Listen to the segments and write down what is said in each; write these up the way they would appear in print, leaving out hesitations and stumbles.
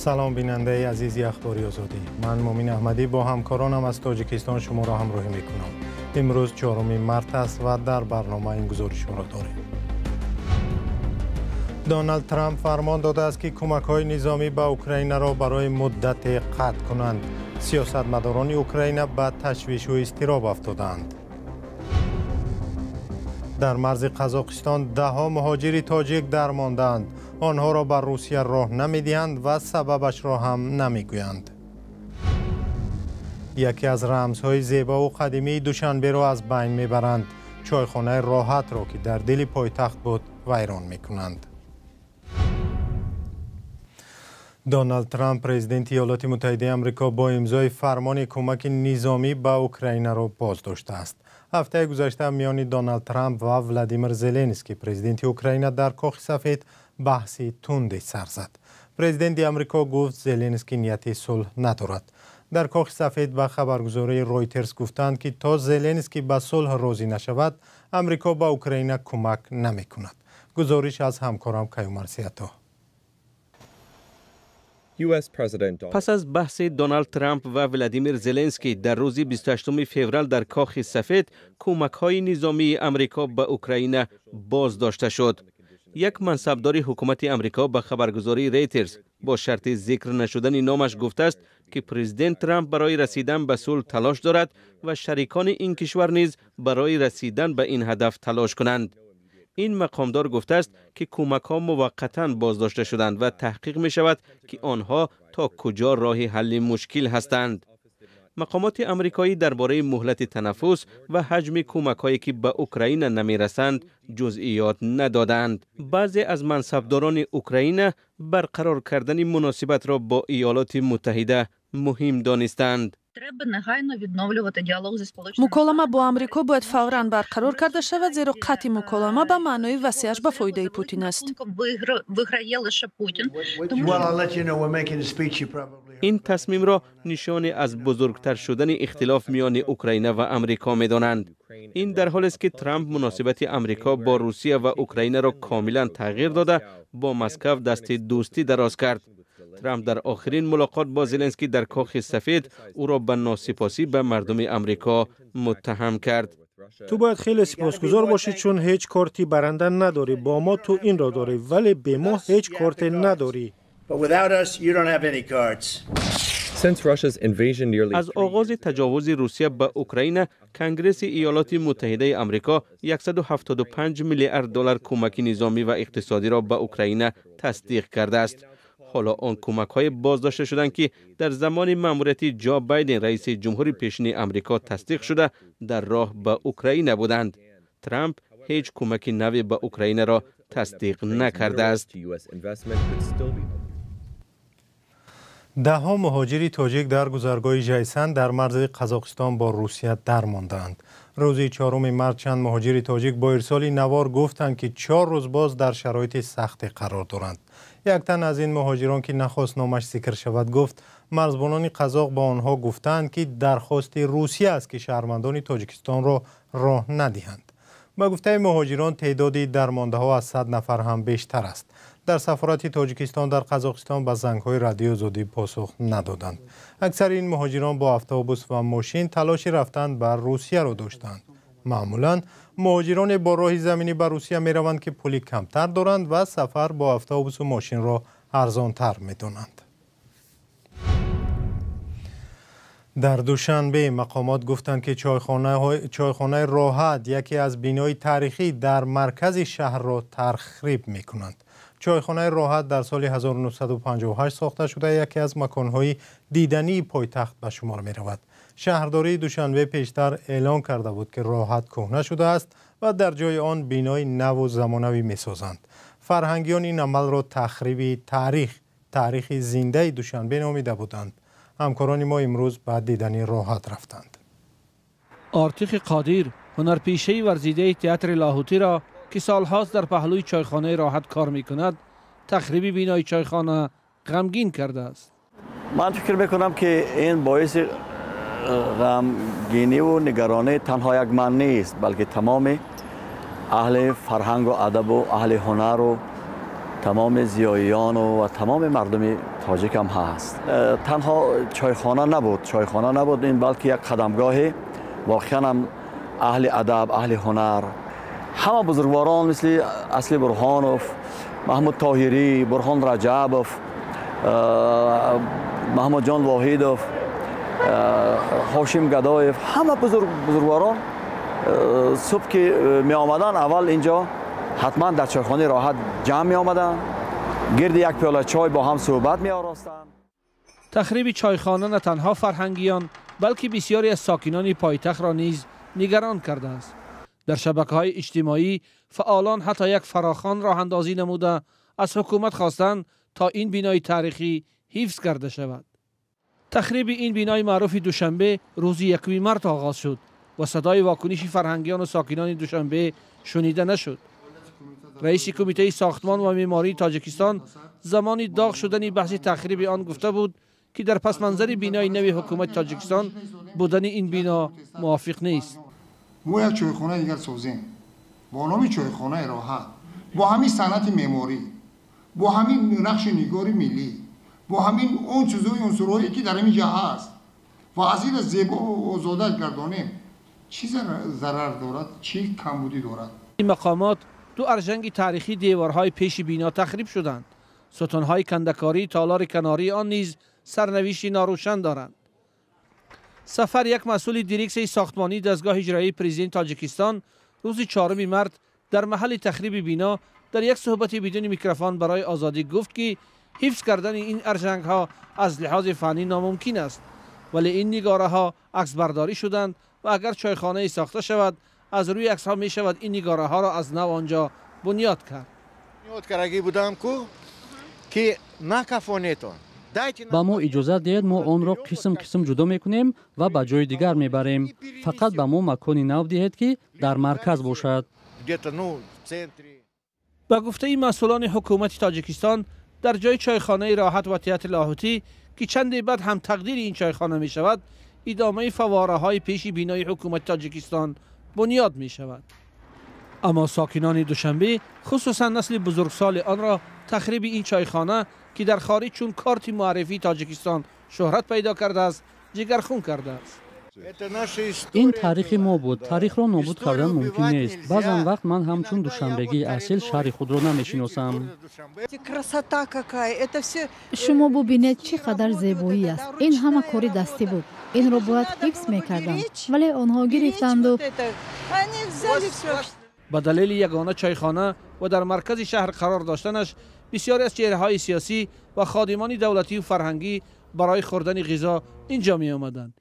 Салом, бинандаи азизи Ахбори Озодӣ. Ман Мумин Аҳмадӣ бо ҳамкоронам аз Тоҷикистон шуморо ҳамроҳӣ мекунам. Имрӯз 4 март аст ва дар барнома ин гузоришҳоро дорем. Доналд Трамп фармон додааст, ки кӯмакҳои низомӣ ба Украинаро барои муддате қатъ кунанд. Сиёсатмадорони Украина ба ташвишу изтироб афтодаанд. Дар марзи Қазоқистон даҳҳо муҳоҷири тоҷик дармондаанд. Онҳоро ба Русия роҳ намедиҳанд ва сабабашро ҳам намегӯянд. Яке аз рамзҳои зебову қадимии Душанберо аз байн мебаранд. Чойхонаи Роҳатро, ки дар дили пойтахт буд, вайрон мекунанд. Доналд Трамп, президенти Иёлоти Муттаҳидаи Амрико, бо имзои фармони кӯмаки низомӣ ба Украинаро боздоштааст. Ҳафтаи гузашта миёни Доналд Трамп ва Владимир Зеленский, президенти Украина, дар Кохи Сафед баҳси тунде сар зад. Президенти Амрико гуфт, Зеленский нияти сулҳ надорад. Дар Кохи Сафед ба хабаргузории Ройтерс гуфтанд, ки то Зеленский ба сулҳ розӣ нашавад, Амрико ба Украина кӯмак намекунад. Гузориш аз ҳамкорам Каюмар Сиято. Пас аз баҳси Доналд Трамп ва Владимир Зеленский дар рӯзи 28 феврал дар Кохи Сафед, кӯмакҳои низомии Амрико ба Украина боздошта шуд. Як мансабдори ҳукумати Амрико ба хабаргузории Рейтерс бо шарти зикр нашудани номаш гуфтааст, ки президент Трамп барои расидан ба сулҳ талош дорад ва шарикони ин кишвар низ барои расидан ба ин ҳадаф талош кунанд. Ин мақомдор гуфтааст, ки кӯмакҳо муваққатан боздошта шуданд ва таҳқиқ мешавад, ки онҳо то куҷо роҳи ҳалли мушкил ҳастанд. Мақомоти амрикоӣ дар бораи муҳлати танаффус ва ҳаҷми кӯмакҳое, ки ба Украина намерасанд, ҷузъиёт надоданд. Баъзе аз мансабдорони Украина барқарор кардани муносибатро бо Иёлоти Муттаҳида муҳим донистанд. Муколама бо Амрико бояд фавран барқарор карда шавад, зеро қатъи муколама ба маънои васеаш ба фоидаи Путин аст. Ин тасмимро нишоне аз бузургтар шудани ихтилоф миёни Украина ва Амрико медонанд. Ин дар ҳолест, ки Трамп муносибати Амрико бо Русия ва Украинаро комилан тағйир дода, бо Москав дасти дӯстӣ дароз кард. Трамп дар охирин мулоқот бо Зеленский дар Кохи Сафед ӯро ба носипосӣ ба мардуми Амрико муттаҳам кард. Ту бояд хеле сипосгузор бошӣ, чун ҳеҷ корти баранда надорӣ. Бо мо ту инро дорӣ, вале бе мо ҳеҷ корте надорӣ. Аз оғози таҷовузи Русия ба Украина, Конгресси Иёлоти Муттаҳидаи Амрико 175 миллиард доллар кӯмаки низомӣ ва иқтисодиро ба Украина тасдиқ кардааст. Ҳоло он кӯмакҳое боздошта шуданд, ки дар замони маъмурияти Ҷо Байден, раиси ҷумҳури пешини Амрико, тасдиқ шуда, дар роҳ ба Украина буданд. Трамп ҳеҷ кӯмаки наве ба Украинаро тасдиқ накардааст. Даҳҳо муҳоҷири тоҷик дар гузаргоҳи Жайсан дар марзи Қазоқистон бо Русия дармондаанд. Рӯзи 4 март чанд муҳоҷири тоҷик бо ирсоли навор гуфтанд, ки 4 рӯз боз дар шароити сахте қарор доранд. Як тан аз ин муҳоҷирон, ки нахост номаш зикр шавад, гуфт марзбонони қазоқ ба онҳо гуфтаанд, ки дархости Русия аст, ки шаҳрвандони Тоҷикистонро роҳ надиҳанд. Ба гуфтаи муҳоҷирон, теъдоди дармондаҳо аз 100 нафар ҳам бештар аст. Дар сафорати Тоҷикистон дар Қазоқистон ба зангҳои Радиои Озодӣ посух надоданд. Аксари ин муҳоҷирон бо автобус ва мошин талоши рафтан ба Русияро доштанд. Маъмулан муҳоҷироне бо роҳи заминӣ ба Русия мераванд, ки пули камтар доранд ва сафар бо автобусу мошинро арзонтар медонанд. Дар Душанбе мақомот гуфтанд, ки чойхонаи Роҳат, яке аз бинои таърихӣ дар маркази шаҳрро тархриб мекунанд. Чойхонаи Роҳат дар соли 1958 сохта шуда, яке аз маконҳои дидании пойтахт ба шумор меравад. Шаҳрдории Душанбе пештар эълон карда буд, ки Роҳат кӯҳна шудааст ва дар ҷои он бинои наву замонавӣ месозанд. Фарҳангиён ин амалро тахриби таърих, таърихи зиндаи Душанбе номида буданд. Ҳамкорони мо имрӯз ба дидани Роҳат рафтанд. Ортиқи Қодир, ҳунарпешаи варзидаи театри Лоҳутиро, ки солҳост дар паҳлӯи чойхонаи Роҳат кор мекунад, тахриби бинои чойхона ғамгин кардааст. Ман фикр мекунам, ки ин боиси ғамгиниву нигаронӣ танҳо як ман нест, балки тамоми аҳли фарҳангу адабу аҳли ҳунару тамоми зиёиён ва тамоми мардуми тоҷик ҳам ҳаст. Танҳо чойхона набуд, ин балки як қадамгоҳи воқеан ҳам аҳли адаб, аҳли ҳунар, ҳама бузургворон мисли Асли Бурҳонов, Маҳмуд Тоҳирӣ, Бурҳон Раҷабов, Маҳмудҷон Воҳидов, Ҳошим Гадоев, ҳама бузургворон субҳ ки меомаданд, аввал инҷо ҳатман дар чойхонаи Роҳат ҷамъ меомаданд, гирди як пиёла чой бо ҳам суҳбат меоростанд. Тахриби чойхона на танҳо фарҳангиён, балки бисёре аз сокинони пойтахтро низ нигарон кардааст. Дар шабакаҳои иҷтимоӣ фаъолон ҳатто як фарохон роҳандозӣ намуда аз ҳукумат хостанд то ин бинои таърихӣ ҳифз карда шавад. Тахриби ин бинои маъруфи Душанбе рӯзи 1 март оғоз шуд ва садои вокуниши фарҳангиёну сокинони Душанбе шунида нашуд. Раиси кумитаи сохтмон ва меъмории Тоҷикистон замони доғ шудани баҳси тахриби он гуфта буд ки дар пасманзари бинои нави ҳукумати Тоҷикистон будани ин бино мувофиқ нест. Мо як чойхонаи дигар созем бо номи чойхонаи Роҳат, бо ҳамин санъати меъморӣ, бо ҳамин нақши нигори миллӣ, бо ҳамин он чизҳои унсурҳое ки дар ҳамин ҷо ҳаст ва аз ин зебо озода гардонем. Чӣ зарар дорад, чӣ камбудӣ дорад? Ин мақомот ду аржанги таърихӣ деворҳои пеши бино тахриб шуданд. Сутунҳои кандакории толори канории он низ сарнавишти норӯшан доранд. Сафар як масъули дирексияи сохтмонии дастгоҳи иҷроии президенти Тоҷикистон рӯзи 4 март дар маҳалли тахриби бино дар як суҳбати бидуни микрофон барои Озодӣ гуфт ки ҳифз кардани ин аржангҳо аз лиҳози фаннӣ номумкин аст, вале ин нигораҳо аксбардорӣ шуданд ва агар чойхонае сохта шавад, аз рӯи аксҳо мешавад ин нигораҳоро аз нав онҷо бунёд кард. Ба мо иҷозат диҳед, мо онро қисм қисм ҷудо мекунем ва ба ҷои дигар мебарем. Фақат ба мо макони нав диҳед, ки дар марказ бошад. Ба гуфтаи масъулони ҳукумати Тоҷикистон, дар ҷои чойхонаи Роҳат ва театри Лоҳутӣ, ки чанде баъд ҳам тақдири ин чойхона мешавад, идомаи фаввораҳои пеши бинои ҳукумати Тоҷикистон бунёд мешавад. Аммо сокинони Душанбе, хусусан насли бузургсоли онро тахриби ин чойхона, ки дар хориҷ чун корти муаррифии Тоҷикистон шӯҳрат пайдо кардааст, ҷигархун кардааст. Ин таърихи мо буд. Таърихро нобуд кардан мумкин нест. Баъзан вақт ман ҳамчун душанбегии асил шаҳри худро намешиносам. Шумо бубинед, чӣ қадар зебоӣ аст. Ин ҳама кори дастӣ буд. Инро бояд ҳифз мекарданд, вале онҳо гирифтанду. Ба далели ягона чойхона ва дар маркази шаҳр қарор доштанаш, бисёре аз чеҳраҳои сиёсӣ ва ходимони давлатию фарҳангӣ барои хӯрдани ғизо инҷо меомаданд.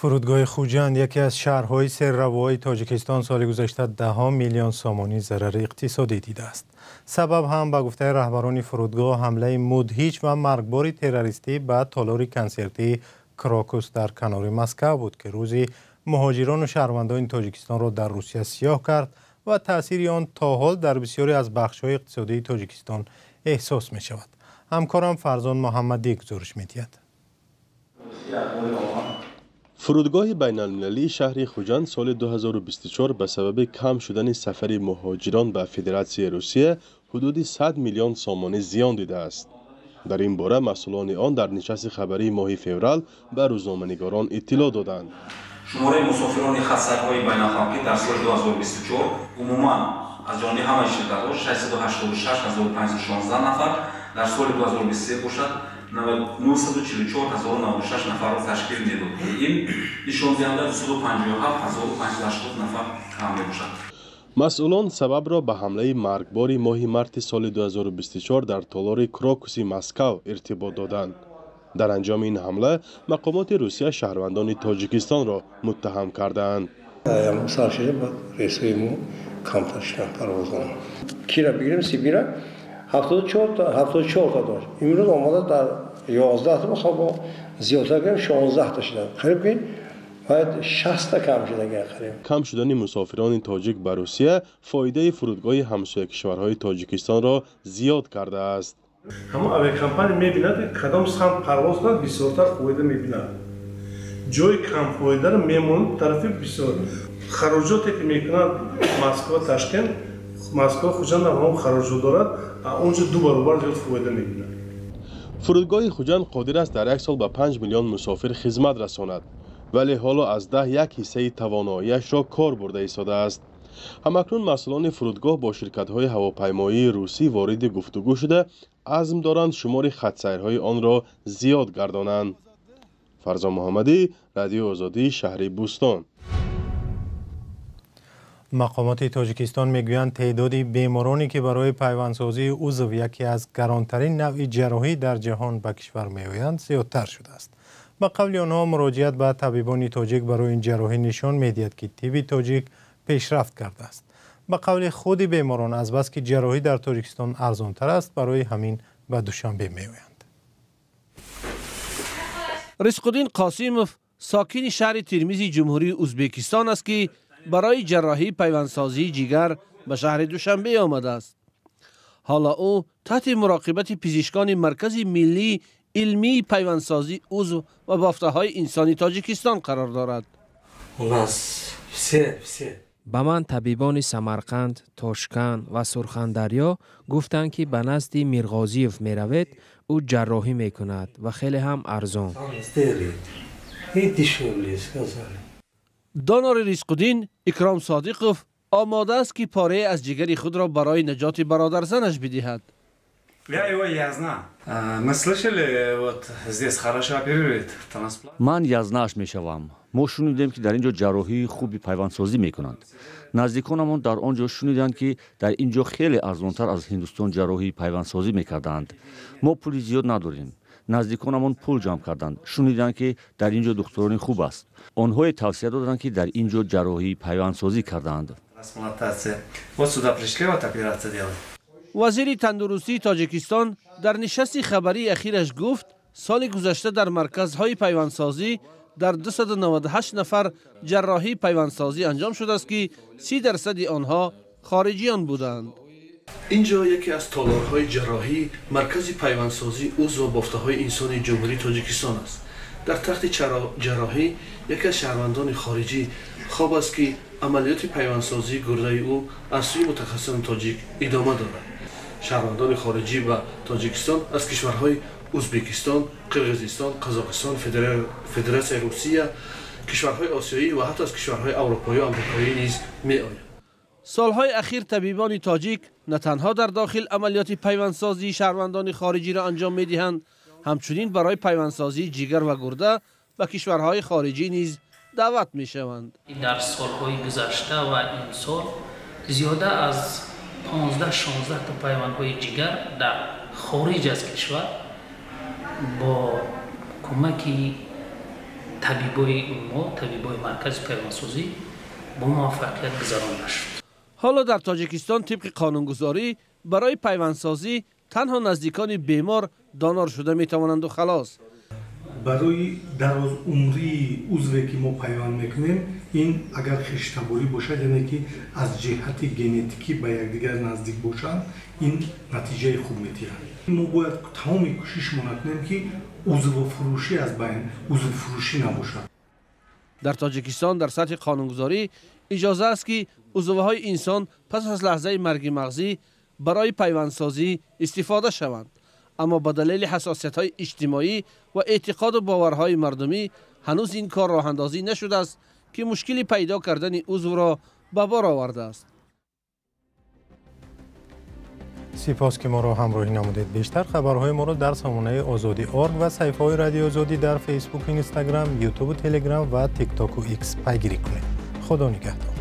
Фурудгоҳи Хуҷанд, яке аз шаҳрҳои серравои Тоҷикистон, соли гузашта 10 миллион сомонӣ зарари иқтисодӣ дидааст. Сабаб ҳам ба гуфтаи раҳбарони фурудгоҳ ҳамлаи мудҳиш ва маргбори террористӣ ба толори консертии Крокус дар канори Москав буд, ки рӯзи муҳоҷирону шаҳрвандони Тоҷикистонро дар Русия сиёҳ кард ва таъсири он то ҳол дар бисёре аз бахшҳои иқтисодии Тоҷикистон эҳсос мешавад. Ҳамкорам Фарзон Муҳаммадӣ гузориш медиҳад. Фурудгоҳи байналмилалии шаҳри Хуҷанд соли 2024 ба сабаби кам шудани сафари муҳоҷирон ба Федератсияи Русия ҳудуди 100 миллион сомонӣ зиён дидааст. Дар ин бора масъулони он дар нишасти хабарии моҳи феврал ба рӯзноманигорон иттилоъ доданд. Шумораи мусофирони хатсайрҳои байналхалқӣ дар соли 2024 умуман аз ҷониби ҳамаи ширкатҳо 686516 нафар, дар соли 2023 бошад 944096 нафарро ташкил медод. Ин нишондиҳанда 257580 нафар кам мебошад. Масъулон сабабро ба ҳамлаи маргбори моҳи марти соли 2024 дар толори Крокуси Москав иртибот доданд. Дар анҷоми ин ҳамла мақомоти Русия шаҳрвандони Тоҷикистонро муттаҳам кардаанд. Рейсҳои мо камтар шуданд парвозон. Кира бигирем, Сибира 74 та дошт. Имрӯз омада дар 11 та хоб мо зиёдтар кардем, 16 та шуданд. Қариб ки бояд 60 та кам шуда қариб. Кам шудани мусофирони тоҷик ба Русия фоидаи фурудгоҳи ҳамсоя кишварҳои Тоҷикистонро зиёд кардааст. Ҳамон авиакомпания мебинад, ки кадом самт парвоз кунад, бисёртар фоида мебинад. Ҷои камфоидаро мемонад тарафи бисёр. Хароҷоте ки мекунад Москва Ташкент, Москва Хуҷанд ҳам хароҷот дорад, а онҷо 2 баробар зиёд фоида мебинад. Фурудгоҳи Хуҷанд қодир аст дар як сол ба 5 миллион мусофир хизмат расонад, вале ҳоло аз 10 як ҳиссаи тавоноияшро кор бурда истодааст. Ҳамакнун масъулони фурудгоҳ бо ширкатҳои ҳавопаймоии русӣ вориди гуфтугӯ шуда, азм доранд шумори хатсайрҳои онро зиёд гардонанд. Фарзон Муҳаммадӣ, Радиои Озодӣ, шаҳри Бӯстон. Мақомоти Тоҷикистон мегӯянд теъдоди бемороне ки барои пайвандсозии узв яке аз гаронтарин навъи ҷарроҳӣ дар ҷаҳон ба кишвар меоянд зиёдтар шудааст. Ба қавли онҳо муроҷиат ба табибони тоҷик барои ин ҷарроҳӣ нишон медиҳад ки тибби тоҷик пешрафт кардааст. Ба қавли худи беморон азбаски ҷарроҳӣ дар Тоҷикистон арзонтар аст, барои ҳамин ба Душанбе меоянд. Ризқуддин Қосимов сокини шаҳри Термизи Ҷумҳурии Ӯзбекистон аст ки барои ҷарроҳии пайвандсозии ҷигар ба шаҳри Душанбе омадааст. Ҳоло ӯ таҳти муроқибати пизишкони Маркази миллии илмии пайвандсозии узв ва бофтаҳои инсони Тоҷикистон қарор дорад. Ба ман табибони Самарқанд, Тошканд ва Сурхандарё гуфтанд, ки ба назди Мирғозиев меравед, ӯ ҷарроҳӣ мекунад ва хеле ҳам арзон. Донори Ризқуддин Икром Содиқов омода аст ки порае аз ҷигари худро барои наҷоти бародарзанаш бидиҳад. Ман язнааш мешавам. Мо шунидем, ки дар ин ҷо ҷарроҳии хуби пайвандсозӣ мекунанд. Наздиконамон дар он ҷо шуниданд, ки дар ин ҷо хеле арзонтар аз Ҳиндустон ҷарроҳии пайвандсозӣ мекарданд. Мо пули зиёд надорем. Наздиконамон пул ҷамъ карданд. Шуниданд, ки дар ин ҷо духтурони хуб аст. Онҳое тавсия доданд, ки дар ин ҷо ҷарроҳии пайвандсозӣ карданд. Вазири тандурустии Тоҷикистон дар нишасти хабарии ахираш гуфт, соли гузашта дар марказҳои пайвандсозӣ дар 298 нафар ҷарроҳии пайвандсозӣ анҷом шудааст, ки 30% онҳо хориҷиён буданд. Ин ҷо яке аз толорҳои ҷарроҳии маркази пайвандсозии узв ва бофтаҳои инсони Ҷумҳурии Тоҷикистон аст. Дар тахти ҷарроҳӣ яке аз шаҳрвандони хориҷӣ хоб аст, ки амалиёти пайвандсозии гурдаи ӯ аз сӯи мутахассисони тоҷик идома дорад. Шаҳрвандони хориҷӣ ба Тоҷикистон аз кишварҳои Ӯзбекистон, Қирғизистон, Қазоқистон, Федератсияи Русия, кишварҳои осиёӣ ва ҳатто аз кишварҳои аврупоӣ ва амрикоӣ низ меоянд. Солҳои ахир табибони тоҷик на танҳо дар дохил амалиёти пайвандсозии шаҳрвандони хориҷиро анҷом медиҳанд, ҳамчунин барои пайвандсозии ҷигар ва гурда ба кишварҳои хориҷӣ низ даъват мешаванд. Дар солҳои гузашта ва имсол зиёда аз 15-16 та пайвандҳои ҷигар дар хориҷ аз кишвар бо кӯмаки табибои мо, табибои маркази пайвандсозӣ бо муваффақият гузаронда шуд. Ҳоло дар Тоҷикистон тибқи қонунгузорӣ барои пайвандсозӣ танҳо наздикони бемор донор шуда метавонанду халос. Барои дарозумрии узве ки мо пайванд мекунем, ин агар хештаборӣ бошад, яъне ки аз ҷиҳати генетикӣ ба якдигар наздик бошанд, ин натиҷаи хуб медиҳад. Мо бояд тамоми кӯшишмона кунем, ки узвфурӯшӣ аз байн узвфурӯшӣ набошад. Дар Тоҷикистон дар сатҳи қонунгузорӣ иҷоза аст, ки узвҳои инсон пас аз лаҳзаи марги мағзӣ барои пайвандсозӣ истифода шаванд. Аммо ба далели ҳассосиятҳои иҷтимоӣ ва эътиқоду боварҳои мардумӣ ҳанӯз ин кор роҳандозӣ нашудааст, ки мушкили пайдо кардани узвро ба бор овардааст. Сипос ки моро ҳамроҳӣ намудед. Бештар хабарҳои моро дар сомонаи Озодӣ орг ва саҳифаҳои Радиои Озодӣ дар Фейсбук, Инстаграм, Ютубу, Телеграм ва Тиктоку Икс пайгирӣ кунед. Худо нигаҳдор.